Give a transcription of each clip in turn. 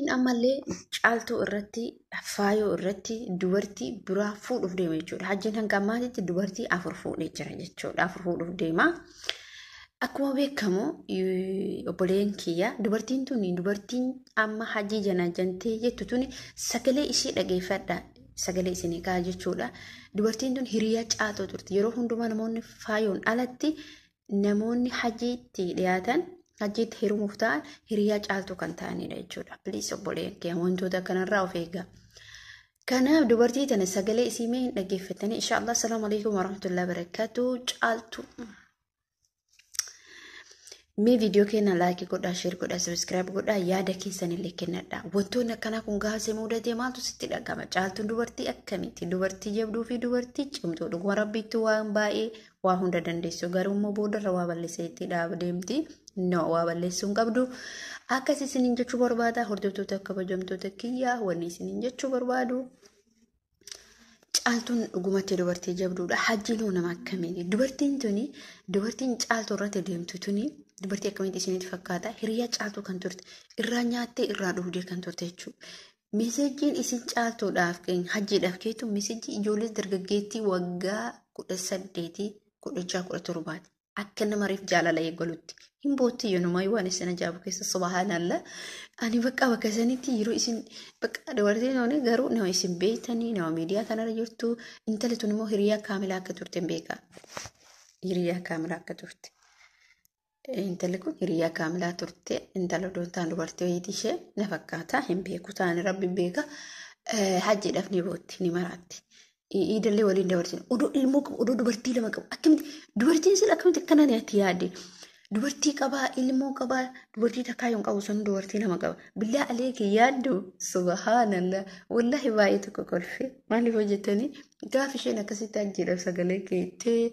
Hajjiin ammallee Caaltuu irratti, Faayoo irratti dubartii biraa fuudhuuf deema jechuudha. Hajjiin hanga ammaatitti dubartii 4 fuudhee jira jechuudha. 4 fuudhuuf deema. Akkuma beekamu obboleen kiyya, dubartiin tuni, dubartiin amma Hajjii janaajantee jettu tuni, sagalee ishee dhageeffadha. Sagalee isinii ka'a jechuudha. Dubartiin tun hiriyaa Caaltuu turte. Yeroo hundumaa namoonni Faayoon alatti namoonni Hajjiitti dhiyaatan, Hajjiitti heerumuuf ta'an, hiriyaa Caaltuu kan ta'anidha jechuudha. Please obboleen kiyya, wantoota kanarraa of eegaa. Kanaaf dubartii tana sagalee isii mee hin dhaggeeffatanii inshaallah. Assalaamu alaikum warahmatullahi wabarakatuh. Caaltuu. Mee viidiyoo keenya like godhaa, share godhaa, subscribe godhaa, yaada keessan illee kennadhaa. Wantoonni akkanaa kun gaafa mudatee maaltu sitti dhagama? Caaltuun dubartii akkamiiti? Dubartii jabduu fi dubartii cimtuu, dhuguma rabbiitti waan baay'ee waa hunda dandeessu. Garuu immoo boodarra waa balleessee itti deemti. No, waa balleessuu hin qabdu. Akkas isiniin jechuu barbaada. Hordoftoota kabajamtoota kiyyaa, wanni isiniin jechuu barbaadu. Caaltuun dhugumatti dubartii jabduudha. Hajjiin hoo nama akkamiiti? Dubartiin tuni, dubartiin Caaltuu irratti deemtu tuni, dubartii akkamiiti isinitti fakkaata? Hiriyaa Caaltuu kan turte, irraa nyaattee irraa dhugdee kan turte jechuudha. Messageiin isin Caaltuudhaaf, Hajjiidhaaf keetu, messageii ijoollee dargaggeettii waggaa 18, 16, 17ti. Akka nama reef jaalala eegalutti. Hin bootti yonumaa waan isin ajaa'ibu keessa, subhaanallah. Ani bakka bakka sanitti yeroo isin bakka dubartiin hoone garuu nama isin beektanii, nama miidiyaa kanarra jirtu, intalli tun immoo hiriyaa Kaamilaa akka turte hin beeka. Hiriyaa Kaamilaa akka turte. Intalli kun hiriyaa Kaamilaa turte. Intala doontaan dubartii wayiiti ishee na fakkaata, hin beeku ta'ani, rabbi beeka. Hajjiidhaaf ni bootti, ni maraatti. Iidallee waliin dabarsine. Odoo ilmoo qabu, odoo dubartii lama qabu, akkamitti dubartiin sila akkamitti akkana nyaatti yaadde? Dubartii qabaa, ilmoo qabaa, dubartii takkaa yoon qabu sun dubartii lama qaba. Billaa aleeki yaaddu, subhaanallah. Wallaahi baay'ee tokko kolfe. Maaliif hojjettanii gaafa isheen akkasitti Hajjiidhaaf sagalee keettee,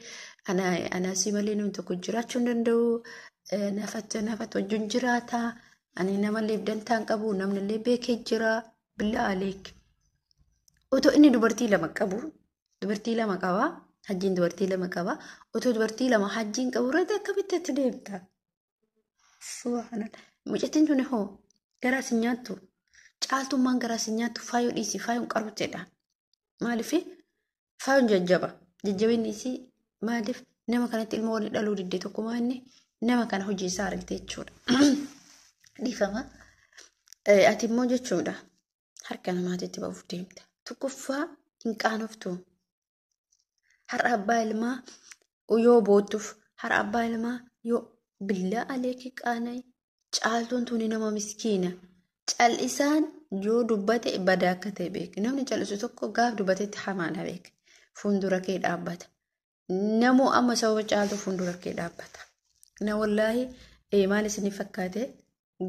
"Anaasii malee namni tokko jiraachuu hin danda'u, naafatti wajjin jiraata, ani namallee dantaa hin qabu, namnillee beekee jira." Billaa aleeki. Otoo inni dubartii lama qabu, dubartii lama qaba, Hajjiin dubartii lama qaba. Otoo dubartii lama Hajjiin qabu irratti akkamitti itti deemta? Subhaanallah. Mucattiin tuni hoo garaa si nyaattu. Caaltummaan garaa si nyaattu. Faayoo dhiisi, faayoon qaruuteedha. Maaliif? Faayoon jajjaba. Jajjabinni isii maaliif nama kanatti ilma walii dhaluu didde? Tokkumaa inni nama kana hojii isaa argite jechuudha. Dhiifama. Ati immoo jechuudha harka namaatitti ba'uuf deemta. Tokkoffaa hin qaanoftu. Har'a abbaa ilmaa yoo boottuuf, har'a abbaa ilmaa yoo, billaa aleeki qaana'e. Caaltuun tuni nama miskiina. Cal'isaan yoo dubbate badaa akka ta'e beek. Namni cal'isu tokko gaaf dubbatetti hamaadha beek. Fuuldura kee dhaabbata. Namoo amma sababa Caaltuu fuuldura kee dhaabbata. Na wallaahi maal isiniif fakkaate?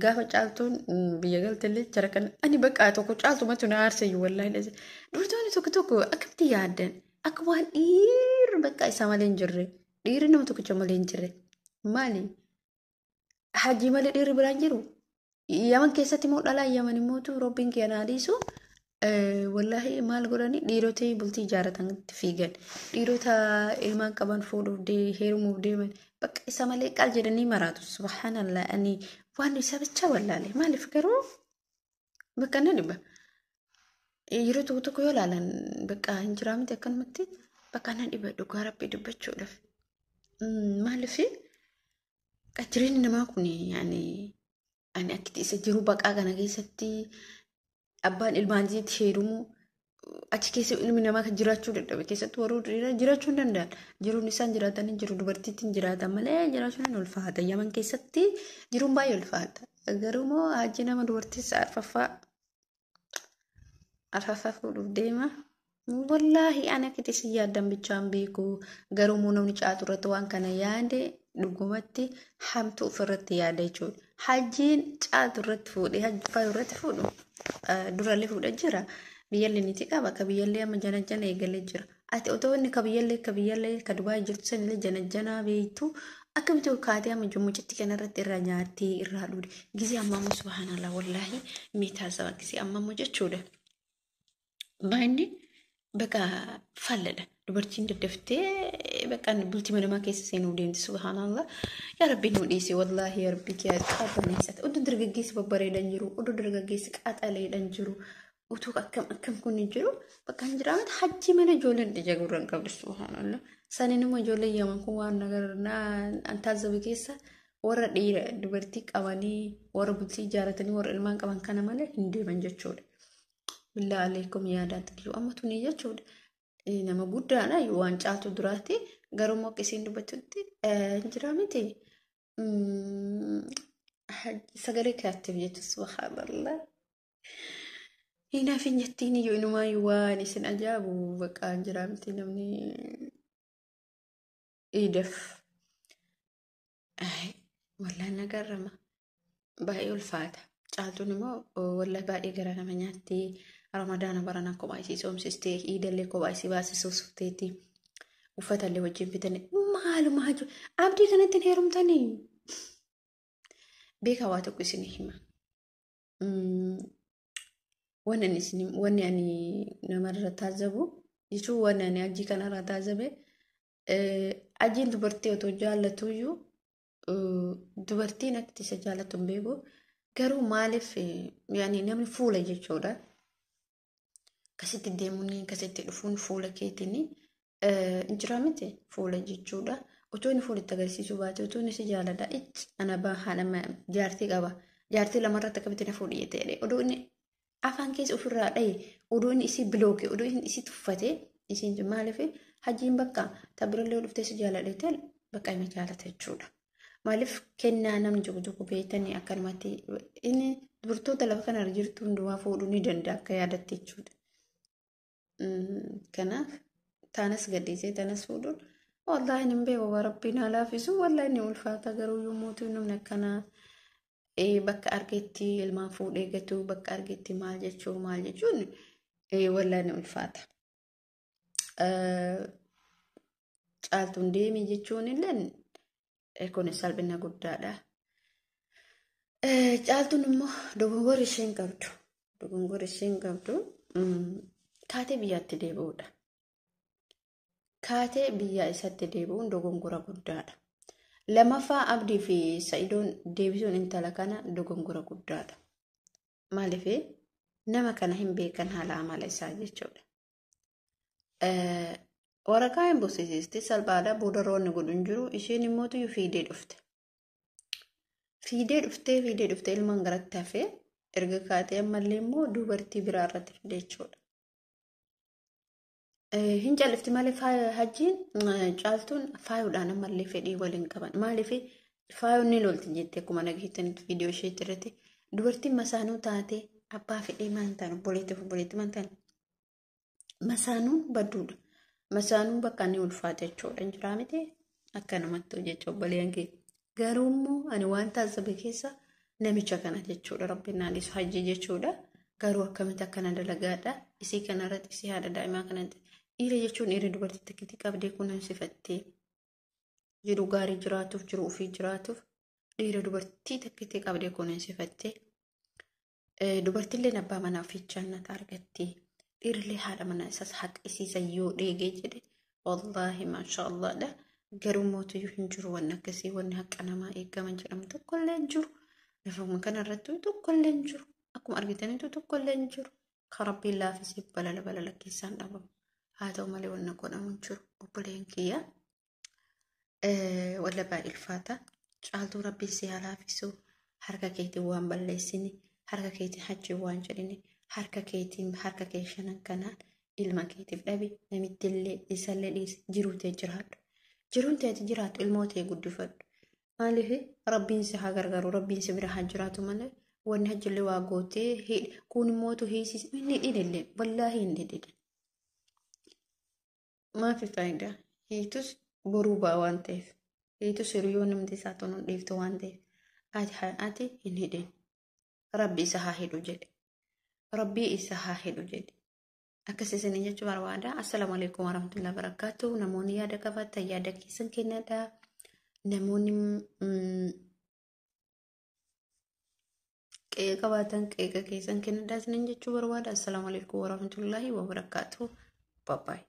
Gaafa Caaltuun biyya galtellee jara kana ani bakka tokko Caaltumatu na aarseyyuu wallaahi. Dubartoonni tokko tokko akkamitti yaaddan? Akka waan dhiirri bakka isaa malee hin jirre. Dhiirri nama tokkicha malee hin jirre. Maali? Hajii malee dhiirri biraan jiru. Yaman keessatti immoo dhalaa Yaman immoo Rabbiin keenyaa dhiisu. Wallaahi maal godhani, dhiirota bultii ijaarratanitti fiigan. Dhiirota ilmaan qaban fuudhuuf heerumuuf deeman. Bakka isa malee qaal jedhanii maraatu. Subhaanallah, ani waan isa bichaa wallaale. Maaliif garuu bakka na dhiba. Yeroo tokko tokko yoo ilaalan bakka hin jiraa miti, akkanumatti bakka na dhiba dhugaa Rabbii dubbachuudhaaf. Maaliif jireenyi namaa kun ani akkitti isa jiru baqaa kana keessatti abbaan ilmaaniitti heerumu, achi keessa ilmi namaa kan jiraachuu dadhabe keessattuu warri dhiiraa jiraachuu hin danda'an. Jiruun isaan jiraatan hin jiru, dubartiitti jiraatan malee jiraachuun hin ulfaata. Yaman keessatti jiruun baay'ee ulfaata. Garuu immoo Hajji nama dubartii arfaffaa fuudhuuf deema. Wallaahi ani akkitti si yaaddan bichaan beeku. Garuu immoo namni Caaltu irratti waan kana yaade dhugumatti hamtuu ofirratti yaada jechuudha. Hajjiin Caaltu irratti fuudhee Hajji Faayoo irratti fuudhu durallee fuudhee jira. Biyyallee ni qaba. Ka biyyallee amma jana jana eegalee jira. Ati otoo inni ka biyyallee ka Dubaay jirtu sanillee jana jana beektu, akkamitti ol kaatee amma mucatti kanarratti irraa nyaattee irraa dhude? Gisee ammaa immoo subhaanallah, wallaahi meetaa saba gisee ammaa immoo jechuudha. Baay'inni bakka falladha. Dubartiin daddaftee Bakka bultii namaa keessa seenuu deemti subhaanallah. Yaa Rabbi nu dhiisi wallaahi yaa Rabbi kiyyaa qabaneessate. Utuu dargaggeessi babbareedan jiru, utuu dargaggeessi qaxaleedhan jiru, utuu akkam akkam kun jiru bakka hin jiraamne hajji mana ijoolleen ija gurra hin qabdu subhaanallah. Saniin immoo ijoolleen yaman kun waan nagar taazzabe keessa warra dhiira dubartii qabanii warra bultii ijaaratanii warra ilmaan qaban kana malee hin deeman jechuudha. Billaa aleekum yaadaatti kiyyuu amma tuni jechuudha. Nama guddaadha waan caaltu duraatti garuu immoo akka isiin dubbattutti hin jiraa miti. Sagalee kaatteef jechuun subhaanallah. Hinaaf hin jettiin iyyuu inumaayyuu waan isin ajaa'ibu bakka hin jiraa miti namni iidaf. Wallaan nagarrama baay'ee ulfaata. Caaltuun immoo wallahi baay'ee gara nama nyaatti. Ramadaana barana kophaa isii soomsistee iidallee kophaa isii baasisuufteetti uffatallee wajjin bitanii maalumaa jiru. Abdii kanatti hin heerumtanii. Beekaa waa tokko isin hima. Wanni ani namarra taazzabu jechuun wanni ani hajii kanarra taazzabe hajiin dubartii otoo jaallatuyyuu dubartiin akka isa jaallatu hin beeku. Garuu maaliif yaani namni fuula jechuudha. Akkasitti deemuun akkasitti dhufuun fuula keetiin hin jira miti fuula jechuudha. Otoo inni fuulitti agarsiisuu baate otoo inni si jaaladha ichi ana haadha jaartii qaba. Jaartii lamarratti akkamitti na fuudhi jettee odoo inni afaan keessa ofirraa dhahe odoo inni isii bilooke odoo inni isii tuffate isiin maaliif hajiin bakka tabirallee dhuftee si jaaladha bakka inni jaalata jechuudha. Maaliif kennaa namni jiru tokko beektanii akkanumatti inni dubartoota lafa kanarra jirtu hundumaa fuudhuu ni danda'a akka yaadatte jechuudha. Kanaaf taanas gadhiisee taanas fuudhuun wallaahi hin beeku rabbiin haa laaffisu wallaahi ni ulfaata garuu yommuu namni akkanaa bakka argetti ilmaan fuudhee gatu bakka argetti maal jechuu maal jechuun wallaahi ni ulfaata. Caaltuun deemi jechuun illee kun salphina guddaadha. Caaltuun immoo dogongora isheen qabdu. Dogongora isheen qabdu kaatee biyyaatti deebi'uudha. Kaatee biyya isatti deebi'uun dogongora guddaadha. Lamaffaa Abdii fi Sa'idoon deebisuun intala kana dogongora guddaadha. Maaliif nama kana hin beekan haala amala isaa jechuudha. Waraqaa hin buusisiisti salphaadha booda roonni godhu hin jiru isheen immoo fiidee dhufte. Fiidee dhuftee ilmaan garatti hafee erga kaatee ammallee immoo dubartii biraa irratti fide jechuudha. Hin callifti malee hajjiin caaltuun faayuudhaan ammallee fedhii waliin qaban. Maaliif faayuun ni lolti jettee akkuma dhageettanitti viidiyoo isheetti irratti dubartiin masaanuu taatee abbaa fedhee maan ta'an obboleettii obboleettii maan ta'an masaanuun badduudha. Masaanuun bakka inni ulfaata jechuudha. Hin jiraa miti akkanumatti hojjechuu obboleeyyan kee. Garuu immoo ani waan taasifamu keessa namicha kana jechuudha. Rabbiin naalisu hajji jechuudha. Garuu akkamitti akkana dalagaadha. Isii kanarratti isii haadha daa'imaa kanatti. Dhiira jechuun dhiira dubartii takkitti qabdee kunuunsifattee jiru gaarii jiraatuuf jiru ofii jiraatuuf dhiira dubartii takkitti qabdee kunuunsifattee dubartiillee abbaa manaa ofii jannata argatti. Dhiirrillee haadha manaa isaas haqa isiisa yoo dheegee jedhe wallaahi maashaallaadha. Garuu mootiyyuu hin jiru wanni akkasii wanni haqa namaa eegaman jedhamu tokkollee hin jiru. Lafuma kanarratti tokkollee hin jiru. Akkuma argitanitti tokkollee hin jiru. Kan rabbiin laafisee balala balala keessaan dhabamu. Haa ta'u malee wanna godhamu hin jiru. Obboleen kiyya walla baay'ee ulfaata. Caaltuu rabbiin si haa laafisu. Harka keetiin waan balleessini. Harka keetiin hajji waan jedhini. Harka keetiin harka kee shanan kanaan ilma keetiif dhabi. Namitti illee isallee dhiisi. Jiruu ta'e jiraadhu. Jiruun ta'e jiraattu ilmoo ta'e guddifadhu. Maaliif rabbiin si haa gargaaru rabbiin si bira haa jiraatu malee wanni hajjillee waa gootee kun immootu hiisisi inni dhidhillee wallaahi hin dhidhidhe. Maafi faayidaa hiitus boruu ba'a waan ta'eef hiitus hiriyyoo namni isaa tonuun dhiiftu waan ta'eef ati hin hidhin rabbi isa haa hidhu jedhe rabbii isa haa hidhu jedhe. Akkas isin jechuu barbaada. Assalaamu alaikum warahmatullahi wabarakatuh. Namoonni yaada qabaatan yaada keessan kennadha. Namoonni qeeqa qabaatan qeeqa keessan kennadha isinin jechuu barbaada. Assalaamu alaikum warahmatullahi wabarakatuh. Bye bye.